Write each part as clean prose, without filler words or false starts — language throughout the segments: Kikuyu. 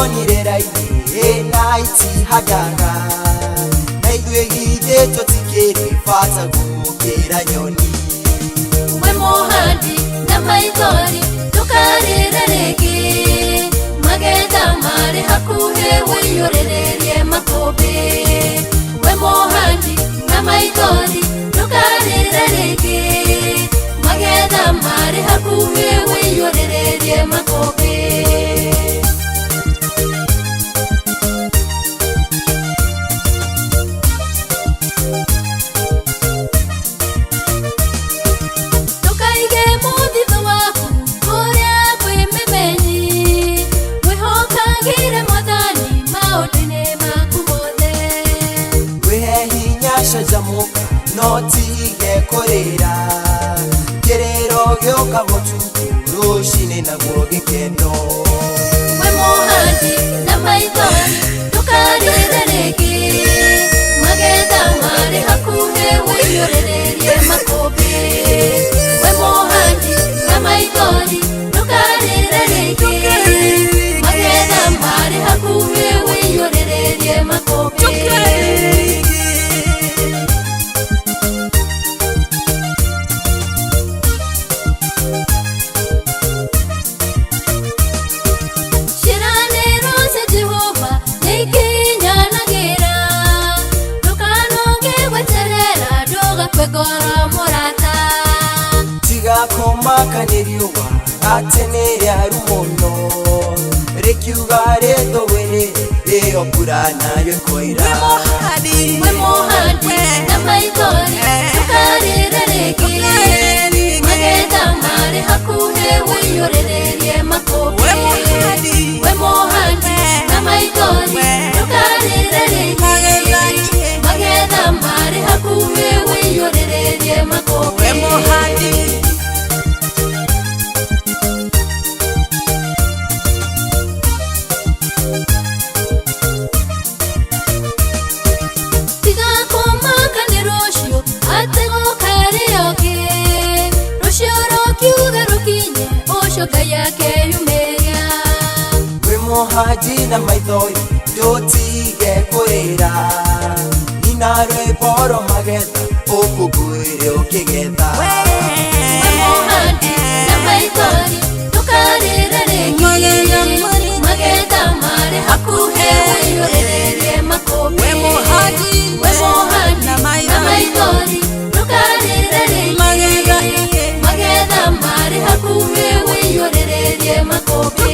Ndĩronire raithi na itihandaga, na ithuĩ githĩ tũtikĩrĩ bata gũkĩra nyoni. We mũhandi na maithori, ndũkarĩre rĩngĩ, magetha marĩ hakuhĩ, wĩiyũrĩrĩrie makũmbĩ. We mũhandi na maithori, ndũkarĩre rĩngĩ, magetha marĩ hakuhĩ, wĩiyũrĩrĩrie makũmbĩ. Ndũkaige mũthithũ waku kũrĩa kwĩ mĩmenyi, wĩhokagĩre Mwathani maũndũ-inĩ maku mothe. Wĩhe hinya, canjamũka, no tige kũrĩra. Kĩrĩro gĩũka ũtukũ, rũcinĩ naguo gĩkeno. We mũhandi na maithori, ndũkarĩre rĩngĩ, magetha marĩ hakuhĩ, wĩiyũrĩrĩrie makũmbĩ. We mũhandi na maithori, ndũkarĩre rĩngĩ, magetha marĩ hakuhĩ, wĩiyũrĩrĩrie makũmbĩ. Ciĩranĩro cia Jehova nĩikinyanagĩra, ndũkanoge gweterera, ndũgakue ngoro, mũrata. Tiga kũmaka nĩ riũa atĩ nĩ rĩaru mũno, rĩkiuga rĩthũĩrĩre, ĩyo mbura nayo ĩkoira. We mũhandi na maithori, ndũkarĩre rĩngĩ, magetha marĩ hakuhĩ, wĩiyũrĩrĩrie makũmbĩ. We mũhandi na maithori, ndũkarĩre rĩngĩ, magetha marĩ hakuhĩ, wĩiyũrĩrĩrie makũmbĩ. Tiga kũmaka nĩ rũciũ atĩ gũkarĩ ũngĩ, rũciũ rũkiuga rũkinye, ũcio Ngai akeyumĩria. Wĩ mũhandi na maithori, ndũtige kũrĩra. Nina rwĩmbo rwa magetha, ũkũngũĩre ũkĩgetha. We mũhandi na maithori, ndũkarĩre rĩngĩ, magetha marĩ hakuhĩ, wĩiyũrĩrĩrie makũmbĩ. We mũhandi na maithori, ndũkarĩre rĩngĩ, magetha marĩ hakuhĩ, wĩiyũrĩrĩrie makũmbĩ.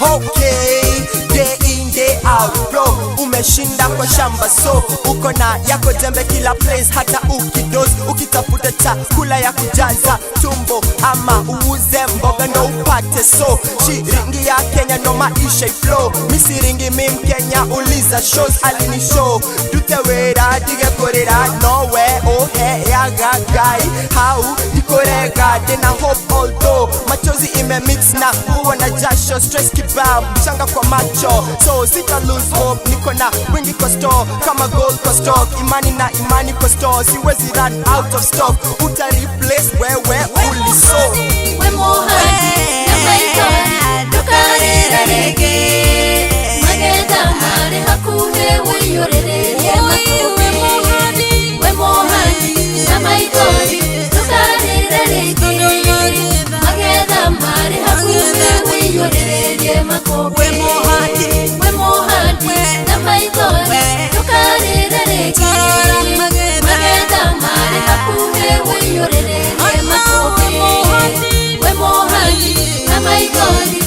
Okay, day in, day out, bro, umeshinda kwa shamba, so uko na yako jembe kila place, hata ukidos ukitafuta chakula ya kujaza tumbo ama uuze mboga ndo upate. So shiringi ya Kenya ndo maisha iflow, misiringi mi Mkenya, uliza shows alini show dute wera dige korera nowe oheaga Ngai hau ndikorega ndina hope, although machozi imemix na huwa na jasho, stress kibao, mchanga kwa macho, so sita lose hope. Niko na wingi kwa store kama gold kwa stock, imani na imani kwa store, siwezi run out of stock. Uta replace wewe uliso. We mũhandi na maithori, ndũkarĩre rĩngĩ, magetha marĩ hakuhĩ, wĩiyũrĩrĩrie makũmbĩ. We mũhandi na maithori, ndũkarĩre rĩngĩ, magetha marĩ hakuhĩ, wĩiyũrĩrĩrie makũmbĩ. We mũhandi na maithori, ndũkarĩre rĩngĩ, magetha marĩ hakuhĩ, wĩiyũrĩrĩrie makũmbĩ. We mũhandi na maithori.